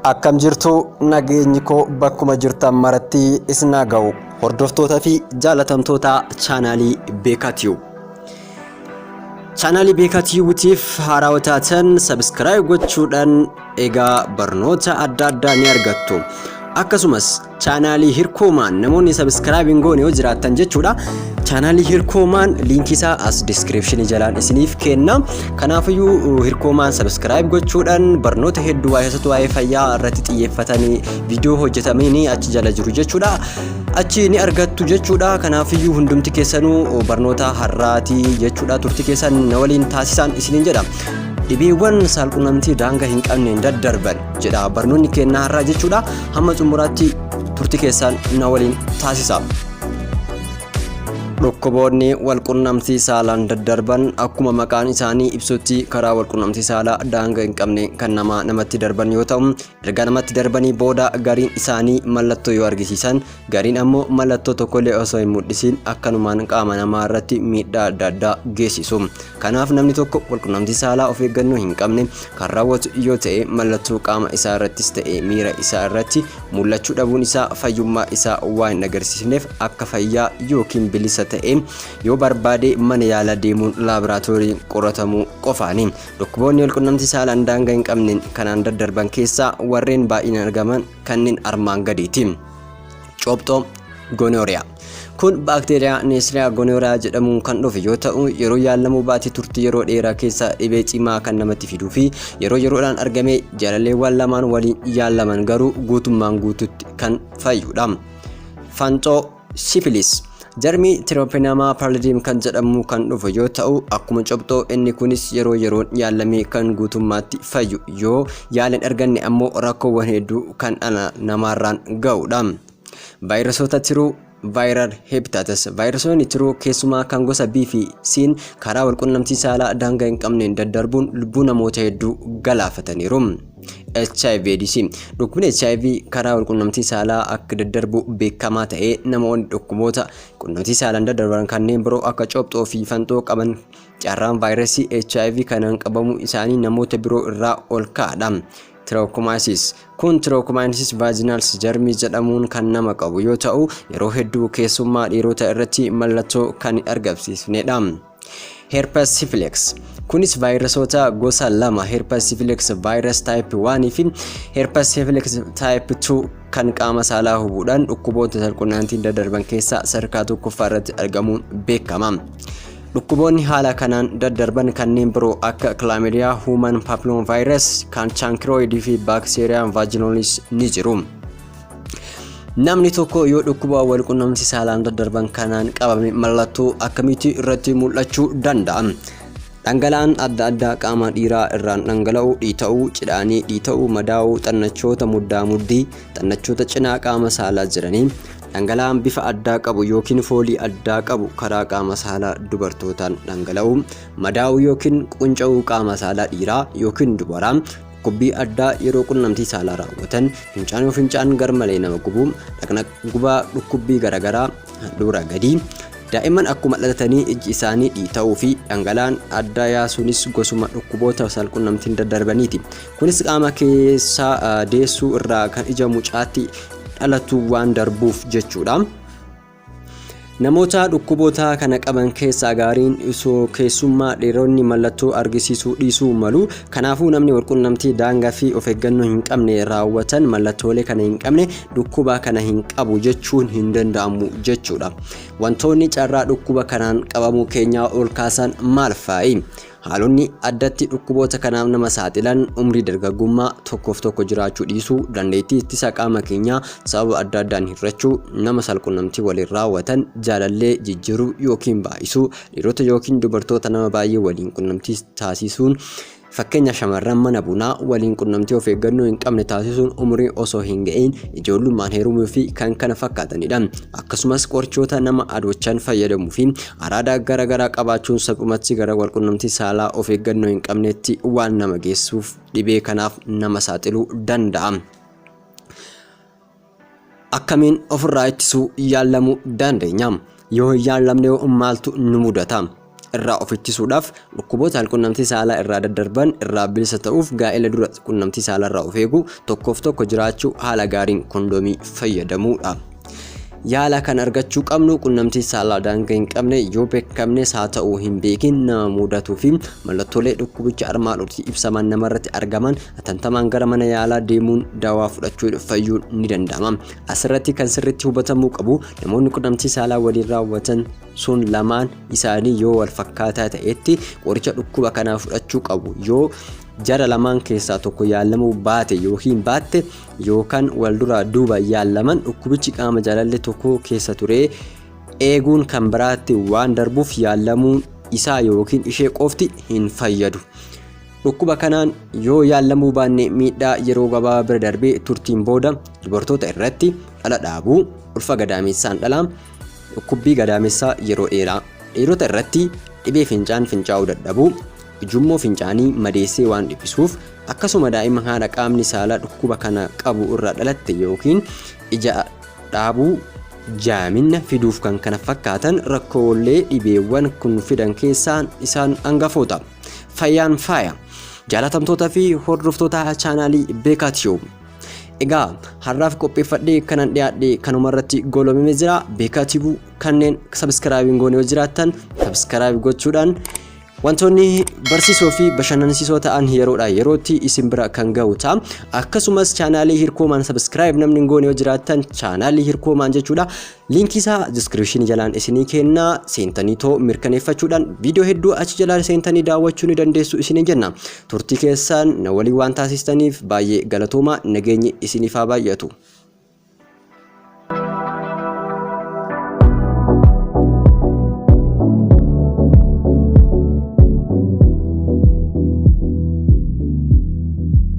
Akkam jirtu nageenyi koo bakkuma jirtan maratti isin haa ga'u. Hordoftoota fi jaalatamtoota chaanaalii Beekaa Tiyuub. Chaanaalii Beekaa Tiyuubitiif haarawaa taatan sabiskiraayib gochuudhaan egaa barnoota adda addaa ni argattu. Akkasumas chaanaalii Hirkoomaan namoonni sabiskiraayib hin goone yoo jiraattan jechuudha. Chaanaalii Hirkoomaan liinkii isaa as diskiripshinii jalaan isiniif kenna. Kanaafiyyuu Hirkoomaan sabiskiraayib gochuudhaan barnoota hedduu waa'ee keessattuu waa'ee fayyaa irratti xiyyeeffatanii viidiyoo hojjetamanii achi jala jiru jechuudha. Achi ni argattu jechuudha. Kanaafiyyuu hundumti keessanuu barnoota har'aatii jechuudha. Turtii keessan na waliin taasisaan isiniin jedha. Dhibeewwan saalqunnamtii daangaa hin qabneen daddarban jedha barnoonni kennaa har'aa jechuudha. Hamma xumuraatti turtii keessan na waliin taasisa. Dhukkuboonni walqunnamtii saalaan daddarban akkuma maqaan isaanii ibsutti karaa walqunnamtii saalaa daangaa hin qabne kan namaa namatti darban yoo ta'u, erga namatti darbanii booda gariin isaanii mallattoo yoo argisiisan, gariin ammoo mallattoo tokkollee osoo hin mul'isiin akkanumaan qaama namaa irratti miidhaa adda addaa geessisu. Kanaaf namni tokko walqunnamtii saalaa of eeggannoo hin qabne kan raawwatu yoo ta'e mallattoo qaama isaa irrattis ta'e miira isaa irratti mul'achuu dhabuun isaa fayyummaa isaa waan hin agarsiisneef akka fayyaa yookiin bilisa ta'e yoo barbaade mana yaalaa deemuun laaboraatoorii qoratamuu qofaani. Dhukkuboonni walqunnamtii saalaan daangaa hin qabneen kanaan daddarban keessaa warreen baay'inaan argaman kanneen armaan gadiiti. Cobxoo gonooriyaa. Kun baakteeriyaa Neisseria gonorrhea jedhamuun kan dhufe yoo ta'u, yeroo yaalamuu baate turtii yeroo dheeraa keessa dhibee cimaa kan namatti fiduu fi yeroo yeroodhaan argamee jaalalleewwan lamaan waliin yaalaman garuu guutummaan guututti kan fayyudha. Fanxoo Syphilis. Jarmii Treponema pallidum kan jedhamu kan dhufu yoo ta'u, akkuma cobxoo inni kunis yeroo yeroon yaalamee kan guutummaatti fayyu yoo yaala hin arganne ammoo rakkoowwan hedduu kan dhala namaarraan ga'udha. Vaayirasoota tiruu Viral hepatitis. Vaayirasoonni tiruu keessumaa kan gosa B fi C'n karaa walqunnamtii saalaa daangaa hin qabneen daddarbuun lubbuu namoota hedduu galaafataniiru. HIV AIDS. Dhukkubni HIV karaa walqunnamtii saalaa akka daddarbu beekamaa ta'ee namoonni dhukkuboota qunnamtii saalaan daddarban kanneen biroo akka cobxoo fi fanxoo qaban carraan vaayirasii HIV kanaan qabamuu isaanii namoota biroo irraa ol ka'aadha. Trichomoniasis. Kun Trichomoniasis vaginalis jarmii jedhamuun kan nama qabu yoo ta'u, yeroo hedduu keessummaa dhiirota irratti mallattoo kan hin argamsiisnedha. Herpes simplex. Kunis vaayirasoota gosa lama Herpes simplex virus type 1 fi Herpes simplex type 2 kan qaama saalaa hubuudhaan dhukkuboota salqunnamtiin daddarban keessaa sadarkaa tokkoffaa irratti argamuun beekama. Dhukkuboonni haala kanaan daddarban kanneen biroo akka chlamydia, human papilloma virus, kan chancroid fi bacterial vaginosis ni jiru. Namni tokko yoo dhukkuba walqunnamtii saalaan daddarban kanaan qabame mallattoo akkamiitu irratti mul'achuu danda'a? Dhangala'aan adda addaa qaama dhiiraa irraan dhangala'u, dhiita'uu, cidhaanii, dhiita'uu, madaa'uu, xannachoota muddaa muddii, xannachoota cinaa qaama saalaa jiranii, dhangala'aan bifa addaa qabu yookiin foolii addaa qabu karaa qaama saalaa dubartootaan dhangala'uu, madaa'uu yookiin qunca'uu qaama saalaa dhiiraa yookiin dubaraa, dhukkubbii addaa yeroo qunnamtii saalaa raawwatan, fincaan yoo fincaan garmalee nama gubuu, dhaqna gubaa dhukkubbii garaagaraa handhuura gadii, daa'imman akkuma dhalatanii ijji isaanii dhiita'uu fi dhangala'aan addaa yaasuunis gosuma dhukkuboota saalqunnamtiin daddarbaniiti. Kunis qaama keessaa deessuu irraa kan ija mucaatti dhalatu waan darbuuf jechuudha. Namoota dhukkuboota kana qaban keessaa gaariin osoo keessummaa dhiironni mallattoo argisiisuu dhiisuu malu. Kanaafuu namni walqunnamtii daangaa fi of eeggannoo hin qabne raawwatan mallattoolee kana hin qabne dhukkuba kana hin qabu jechuun hin danda'amu jechuudha. Wantoonni carraa dhukkuba kanaan qabamuu keenyaa ol kaasan maal fa'i? Haalonni addatti dhukkuboota kanaaf nama saaxilan umrii dargaggummaa, tokkoof tokko jiraachuu dhiisuu, dandeettii ittisa qaama keenyaa sababa adda addaan hir'achuu, nama saalqunnamtii waliin raawwatan jaalallee jijjiiruu yookiin baay'isuu, dhiirota yookiin dubartoota nama baay'ee waliin qunnamtii taasisuun, fakkeenya shamarran mana bunaa waliin qunnamtii of eeggannoo hin qabne taasisuun, umurii osoo hin ga'in ijoollummaan heerumuu fi kan kana fakkaatanidha. Akkasumas qorichoota nama adoochan fayyadamuu fi araada gara garaa qabaachuun salphumatti gara walqunnamtii saalaa of eeggannoo hin qabnetti waan nama geessuuf dhibee kanaaf nama saaxiluu danda'a. Akkamiin ofirraa ittisuu yaalamuu dandeenya? Yoo hin yaalamne maaltu nu mudata? Irraa of ittisuudhaaf, dhukkuboota walqunnamtii saalaa irraa daddarban irraa bilisa ta'uuf gaa'ela dura qunnamtii saalaa irraa of eeguu, tokkoof tokko jiraachuu, haala gaariin kondomii fayyadamuudha. Yaala kan argachuu qabnu qunnamtii saalaa daangaa hin qabne yoo beekamnes haa ta'u hin beekin nama mudatuu fi mallattoolee dhukkubicha armaan olitti ibsaman namarratti argaman atantamaan gara mana yaalaa deemuun dawaa fudhachuun fayyuun ni danda'ama. Asirratti kan sirriitti hubatamuu qabu, namoonni qunnamtii saalaa waliin raawwatan sun lamaan isaanii yoo wal fakkaataa ta'etti qoricha dhukkuba kanaa fudhachuu qabu. Yoo jara lamaan keessaa tokko yaalamuu baate yookiin baatte yookaan wal duraa duuba yaalaman, dhukkubichi qaama jaalallee tokko keessa ture eeguun kan biraatti waan darbuuf yaalamuun isaa yookiin ishee qofti hin fayyadu. Dhukkuba kanaan yoo yaalamuu baanne miidhaa yeroo gabaabaa bira darbee turtiin booda dubartoota irratti dhala dhaabuu, ulfa gadaamessaan dhalaa, dhukkubbii gadaamessaa yeroo dheeraa, dhiirota irratti dhibee fincaan fincaa'uu dadhabuu, ujummoo fincaanii madeessee waan dhiphisuuf, akkasuma daa'ima haadha qaamni saalaa dhukkuba kana qabu irraa dhalatte yookiin ija dhaabuu, jaaminna fiduuf kan kana fakkaatan rakkoolee dhibeewwan kun fidan keessaa isaan hangafoota. Fayyaan faaya. Jaalatamtoota fi hordoftoota chaanaalii Beekaa Tube. Egaa har'aaf qopheeffadhee kanan dhiyaadhe kanuma irratti goolabamee jira. Beekaa Tube kanneen subscribe hin goone yoo jiraattan subscribe gochuudhaan wantoonni barsiisoo fi bashannansiisoo ta'an yeroodha yerootti isin bira kan gahu ta'a. Akkasumas chaanaalii Hirkoomaan subscribe namni hin goone yoo jiraattan, chaanaalii Hirkoomaan jechuudha. Liinkii isaa description jalaan isinii kennaa, seentanii too mirkaneeffachuudhaan viidiyoo hedduu achi jalaan seentanii daawwachuu ni dandeessu isiniin jenna. Turtii keessan na waliin waan taasistaniif baay'ee galatoomaa, nageenyi isiniif haa baay'atu.